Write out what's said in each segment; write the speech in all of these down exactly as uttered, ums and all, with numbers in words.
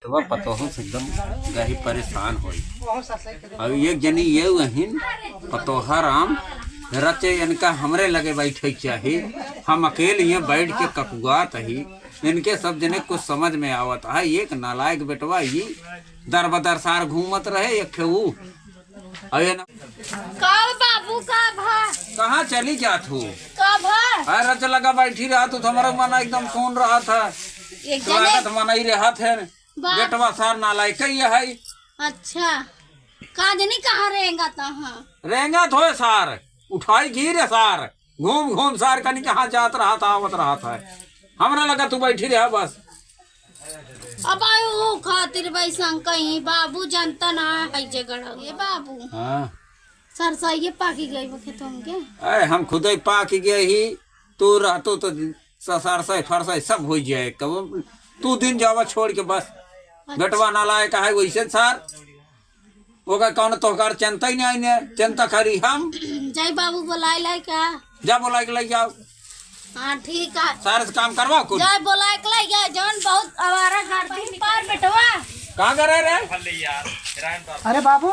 बा पतोहू से एकदम गही परेशान होई। अब एक जनी ये वहिन पतोहा राम रचे, इनका हमरे लगे बैठे चाही, हम अकेले ये बैठ के ककुआत ही। इनके सब जने कुछ समझ में आवत है। एक नालायक बेटवा ये दर बदर सार घूमत रहे, एक ठे ऊ। अब ये ना का बाबू, का भा? कहाँ चली जात हो? का भा? अरे रच लगा बैठी रहा तू, तुम्हारा मन एकदम कौन रहा था? एक जने लागत मन ही रहा थे। बा- बेटवा सार नालायक ही है। अच्छा, का जनी कहाँ रेंगा तहाँ? रेंगा थोए सार, उठाई घी रे सार, घूम घूम सार कनी कहाँ जात रहा था, आवत रहा था। हमरा लगा तू बैठी रहा बस। अब आयो वो खातिर भाई संग कहीं बाबू जानता ना है जे गड़ा। ये बाबू। हाँ। सरसइये पाकी गई वो खेतों के। अरे हम खुदे पाकी गए ही, तू रहतो तो स-, सरसई फरसई सब हो जाए। कब तू दिन जावा छोड़ के बस। अच्छा। बेटवा नालायक है वैसे सार। ओकर कौन तोहकार चिंता ही नहीं ने, चिंता करी हम। जाई बाबू बोलाए लाई का? जा बोलाए के लाई जाओ। हाँ ठीक है। सारे से काम करवाओ कुल। जाए बोलाए के लाई जाए, जौन बहुत आवारा गर्दी निकाल बेटवा। कहाँ करे रे? अरे बाबू,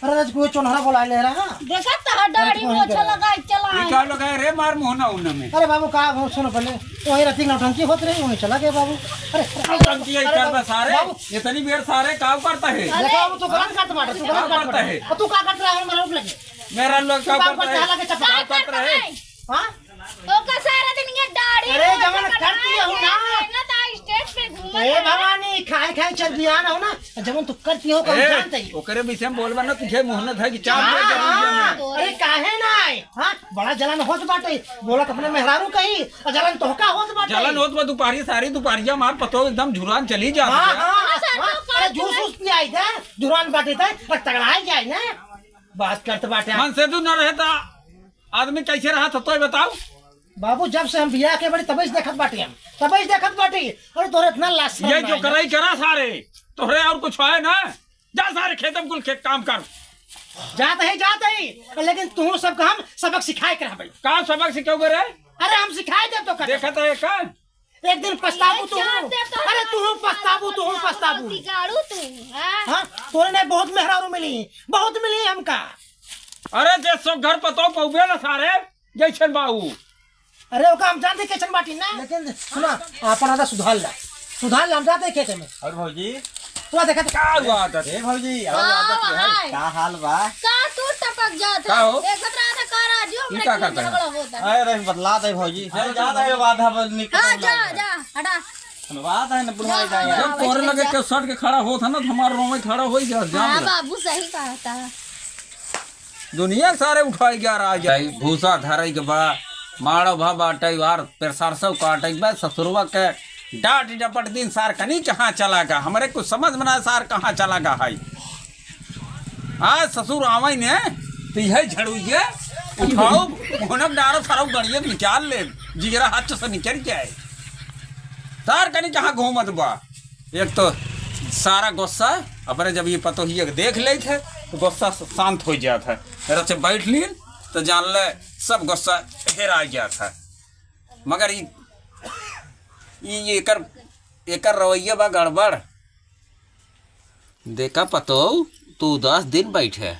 अरे आज कोई चोनहरा बोलाए ले रहा। देखा तो दाढ़ी मोछा लगाए चला ई है। का लगाए रे मार मुहना उन्ना में? अरे बाबू का, वो सुनो पहले, वही राती नौटंकी होत रही, वहीं चला गया बाबू। अरे नौटंकी है अरे कर बस सारे। बाबू। इतनी बेर सारे काम करता है। अरे। देखा बाबू, तू गलत करत बाटे, तू गलत काम करत करता बाटे। है। अब तू का करत रहा है, मेरा रोक लगे। मेरा लोग तू काम काम करता करत है। है, लगे चपका। काम करता है। हाँ? ओका सारा दिन ये दाढ़ी अरे, मोछा जवन बनाए करती हो ना। मेहनत आ stage पे घूमत ए है। भवानी, खाए खाए चर्बियान हो ना, जवन तू करती हो, हम ए, जानते ही। ओकरे विषय में बोलबा ना, तुझे मोहनत है कि चाप हाँ, ले जरूरी है हाँ। में। अरे, काहे ना आए? हाँ, बड़ा जलन होत बाटे, बोलत अपने मेहरारू कही, और जलन तोहका होत बाटे। जलन होत बा, दुपहरी सारी दुपहरिया मार पतो एकदम झुरान चली जात हाँ, है। हाँ, हाँ, हाँ, अरे, जूस वूस पियाई दे, झुरान बाटे दे, पर तगड़ा ही जाए ना, बात करत बाटे। मन से तू न रहे ता आदमी कैसे रहा था, तो बताओ। बाबू, जब से हम बियाह के बड़ी, तबे से देखत बाटी हम, तबे से देखत बाटी। अरे, तोरे इतना लाज शर्म ये जो नहीं। करई करा सारे, तोहरे और कुछ है ना? जा सारे खेत में कुल खेत काम कर। जात है, जात है, लेकिन तू सबका हम सबक सिखाए के रहबे। का सबक सिखाओगे रे? अरे, हम सिखाए देब तो कर। देखत है का? एक दिन पछताबू तू। अरे, तू पछताबू, तू पछताबू। बिगाड़ू तू, हाँ? हाँ, तोरे ने बहुत मेहरारू मिली, बहुत मिली हमका। अरे, जे सो घर पतो पौबे ना सारे, जैसन बाऊ। अरे, ओका हम जानते कैसन बाटी ना। लेकिन सुना, आपन आदत सुधार ला, सुधार ला, हम जाते खेते में। और भौजी? तू देखा तो का हुआ आदत? ए भौजी, और का आदत है? है? का हाल बा? का तू टपक जात का हो? देखत रहा था का राजू ई हमरे का के करता है? झगड़ा होता है। अरे, बतला दे भौजी। अरे, जा रहे हो, आधा बज निकल हाँ, जा, जा, हटा। बात है ना, बुढ़ाई जा, जाए। जा, जब तोरे लगे के सट के खड़ा होत है ना, तो हमार रोवे खड़ा हो ही जा, जान हाँ, ले। बाबू सही कहा था। दुनिया सारे उठाई गया राज। भाई, भूसा धरे के बा, माड़ो भा बाटे यार, पेरसार सब काटे के बा, ससुरवा के डांट डपट दिन सार कनी कहाँ चला गा, हमरे कुछ समझ में ना सार कहाँ चला गा है। आज ससुर आवे ने, तो यह झड़ुइये उठाओ, भुनक डारो, सरौ गड़िए निकाल ले, जिगरा हाथ से निकल जाए। तार कनी कहाँ घूमत बा? एक तो सारा गुस्सा अपने जब ये पतोहिया के देख लेत है, तो गुस्सा शांत हो जात है। रचे बैठ लीन, तो जान ले सब गुस्सा हेरा जात है। मगर ई, ई एकर, एकर रवैया बा गड़बड़। देखा पतोह, तू उदास दिन बैठे।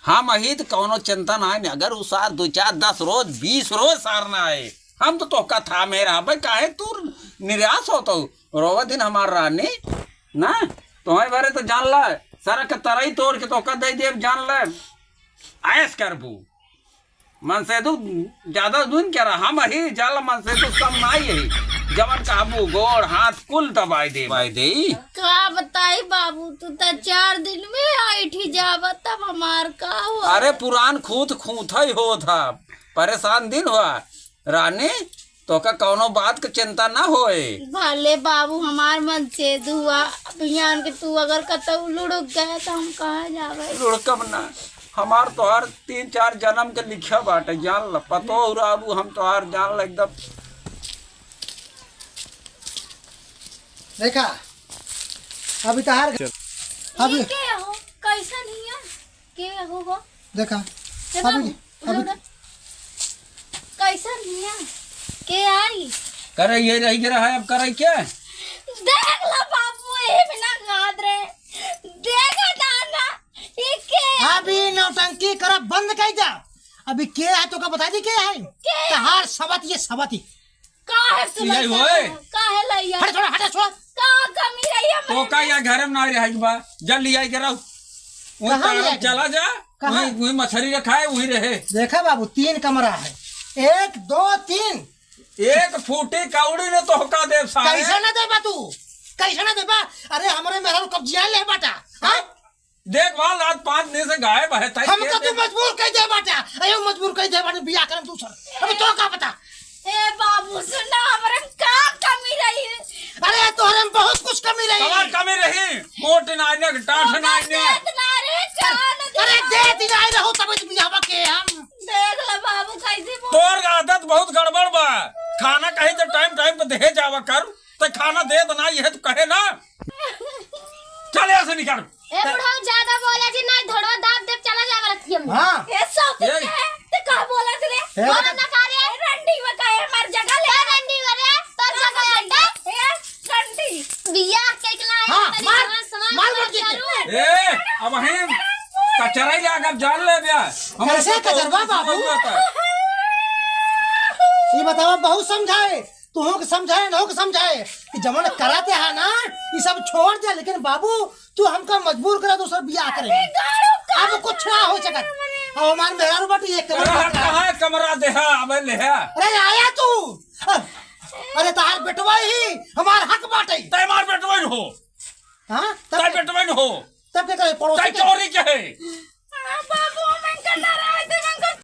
हम अही त कौनो चिंता ना है, अगर उ सार दो चार, दस रोज, बीस रोज सार ना आए, हम तो तोहका थामे रहबे, काहे तू निराश होतो? रोवे दिन हमार रानी, ना? तोहरे बारे तो जान ला, सड़क के तरई तोड़ के तोहका दे देब, जान ले, ऐश करबू। मन से तू ज्यादा दून क्या रहा, हम ही जाल मन से तू कम नाई है। जवन कहबू गोड़ हाथ कुल दबाई दे, दबाई दे। का बताई बाबू, तू तो चार दिन में ऐठी जाबा, तब हमार का हुआ? अरे पुरान खूत खूत ही होत है, परेशान दिन हुआ। रानी, तोका कौनो बात के चिंता ना होए। भले बाबू, हमार मन से दुआ, बिहान के तू अगर कतऊ लुढ़क गए तो हम कहाँ जावे? लुढ़कब ना, हमार तोहार तीन चार जन्म के लिखा बाटे, जान ल, पतो और आबू हम तोहार जान ल एकदम। देखा, अभी तोहार ई अभी के हो? कैसन हिया? के हो हो? देखा, ए अभी बाबू, अभी उधर। कैसन हिया? के आई? करे ये रही के रहा है, अब करे क्या? देख लो ये करा बंद कर जा। अभी के है तो का बता दी के है? के? तहार सबत ये सबत ही। काहे सुनाई यही होए। काहे लइया? हट छोड़ा, हट छोड़ा। का कमी रही है तो का या घर में ना रहे बा? जल लिया के रहो। वही कहाँ तारम लिया के? चला जा। कहाँ? वही, वही मछरी रखा है, वही रहे। देखा बाबू, तीन कमरा है। एक, दो, तीन। एक फूटी कौड़ी ने तो होका देव सारे। कैसे ना देबा तू? कैसे ना देबा? अरे हमरे मेहरारू कब्जिया ले बाटा। हाँ? हाँ? देखभाल आज पाँच दिन से गायब है, तय हमका के तू दिन। मजबूर कइ दे बाटा। अयो मजबूर कइ दे बाटा, बियाह करम दूसर। अबे तो का पता? ए बाबू, सुन ना, हमरे में का कमी रही? अरे, तोहरे में बहुत कुछ कमी रही। कमर कमी रही, मोट नाई ने, टाठ नाई ने। देत ना रे, जान दे। अरे, देत नाई रहो, तब इस बियाहवा के हम। देख ले बाबू, कैसे बोल। तोर आदत बहुत गड़बड़ बा। खाना कहीं तो टाइम टाइम पे देहे जावा कर, तो खाना देत नाई है तो कहे ना। चल यहाँ से निकल। ए बुढ़ऊ, ज्यादा बोले जी, नहीं धोड़वा दाब देब, चला जावा रखिए हम। हाँ। ए सौती ये के है, ते का बोलत रे? ए बोला ना का रे? ए रंडी में का है, हमार जगह ले। का रंडी में रे? तोर जगह है, हटे। ए रंडी। बियाह के इकला है, हाँ, तनी मार, सामान, सामान मार मार मुर्गी के। करू। ए, अब हम कचरा ही अगर जान ले बे। हम कैसे तो कचरवा कुछ बाबू? नहीं होता। ये बतावा, बहुत समझाए। तुहूँ के समझाए, इनहूँ के समझाए कि जवन करत है ना, ये सब छोड़ दे, लेकिन बाबू, तू हमका मजबूर करा दूसर बियाह करे। अरे, गाड़ू का अब कुछ ना हो सकत। अब हमार मेहरारू बाटे, ये कमरा अरे, हट, कहाँ है कमरा दे है, अबे ले है। अरे, आया तू। अरे, तहार बेटवा ही हमार हक बाटे। तै हमार बेटवा ही हो। हाँ? तब तै के, बेटवा ही हो। तब के करे पड़ोसी तै के? चोरी के है। हाँ, बाबू, मैं कन्ना रहा है,